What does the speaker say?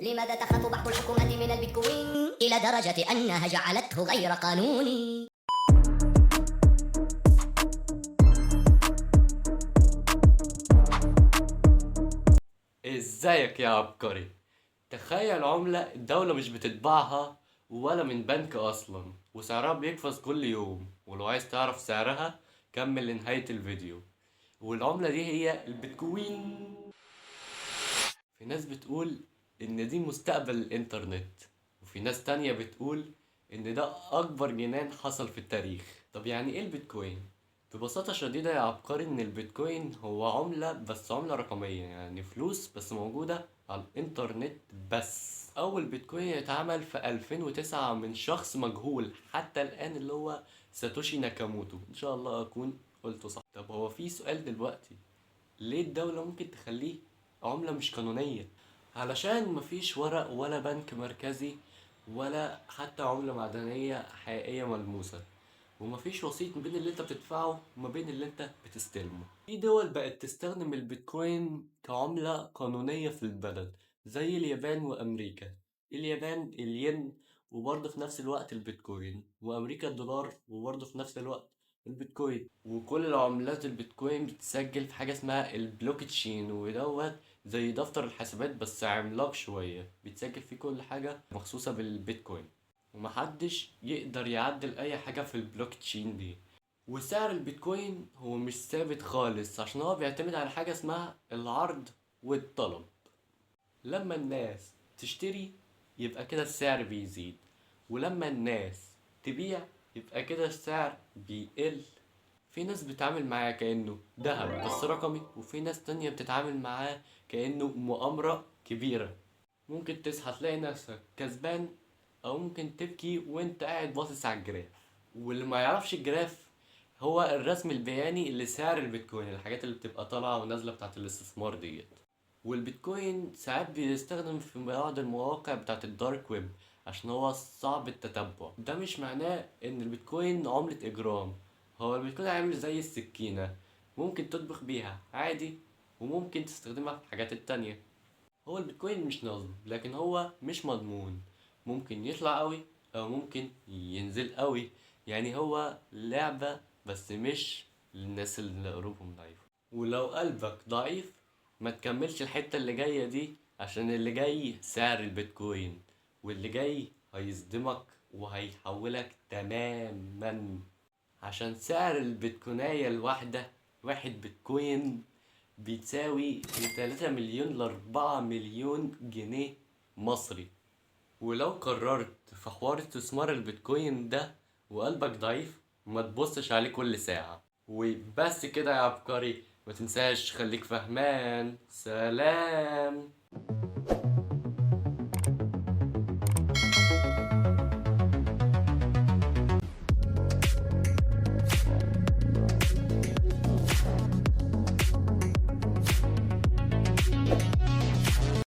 لماذا تخاف بعض الحكومات من البيتكوين إلى درجة أنها جعلته غير قانوني؟ ازيك يا عبقري؟ تخيل عملة الدولة مش بتطبعها ولا من بنك اصلا، وسعرها بيقفز كل يوم، ولو عايز تعرف سعرها كمل لنهاية الفيديو. والعملة دي هي البيتكوين. في ناس بتقول ان دي مستقبل الانترنت، وفي ناس تانية بتقول ان ده اكبر جنان حصل في التاريخ. طب يعني ايه البيتكوين؟ ببساطة شديدة يا عبقري ان البيتكوين هو عملة، بس عملة رقمية، يعني فلوس بس موجودة على الانترنت بس. اول بيتكوين اتعمل في 2009 من شخص مجهول حتى الان، اللي هو ساتوشي ناكاموتو. ان شاء الله اكون قلته صح. طب هو في سؤال دلوقتي، ليه الدولة ممكن تخليه عملة مش قانونية؟ علشان مفيش ورق ولا بنك مركزي ولا حتى عملة معدنية حقيقية ملموسة، ومفيش وسيط ما بين اللي انت بتدفعه وما بين اللي انت بتستلمه. في دول بقت تستخدم البيتكوين كعملة قانونية في البلد، زي اليابان وأمريكا. اليابان الين وبرضه في نفس الوقت البيتكوين، وأمريكا الدولار وبرضه في نفس الوقت البيتكوين. وكل عملات البيتكوين بتسجل في حاجة اسمها البلوك تشين، ودوت زي دفتر الحسابات بس عملاق شوية، بيتسجل فيه كل حاجة مخصوصة بالبيتكوين، ومحدش يقدر يعدل أي حاجة في البلوك تشين دي. وسعر البيتكوين هو مش ثابت خالص، عشان هو بيعتمد على حاجة اسمها العرض والطلب. لما الناس تشتري يبقى كده السعر بيزيد، ولما الناس تبيع يبقى كده السعر بيقل. في ناس بتتعامل معاه كأنه ذهب بس رقمي، وفي ناس تانية بتتعامل معاه كأنه مؤامرة كبيرة. ممكن تصحى تلاقي نفسك كسبان، أو ممكن تبكي وانت قاعد باصص على ال graph. واللي ما يعرفش ال graph هو الرسم البياني لسعر البيتكوين، الحاجات اللي بتبقى طالعة ونازلة بتاعت الاستثمار ديت. والبيتكوين ساعات بيستخدم في بعض المواقع بتاعت ال dark web عشان هو صعب التتبع. ده مش معناه ان البيتكوين عملة اجرام، هو البيتكوين عامل زي السكينة، ممكن تطبخ بيها عادي وممكن تستخدمها في الحاجات التانية. هو البيتكوين مش نصب، لكن هو مش مضمون، ممكن يطلع قوي او ممكن ينزل قوي. يعني هو لعبة بس مش للناس اللي قلوبهم ضعيفة. ولو قلبك ضعيف ما تكملش الحتة اللي جاية دي، عشان اللي جاي سعر البيتكوين، واللي جاي هيصدمك وهيحولك تماما. عشان سعر البيتكوينية الواحدة، واحد بيتكوين بتساوي من 3 مليون ل 4 مليون جنيه مصري. ولو قررت في حوار استثمار البيتكوين ده وقلبك ضعيف ما تبصش عليه كل ساعة. وبس كده يا عبقري، ما تنساش خليك فهمان. سلام.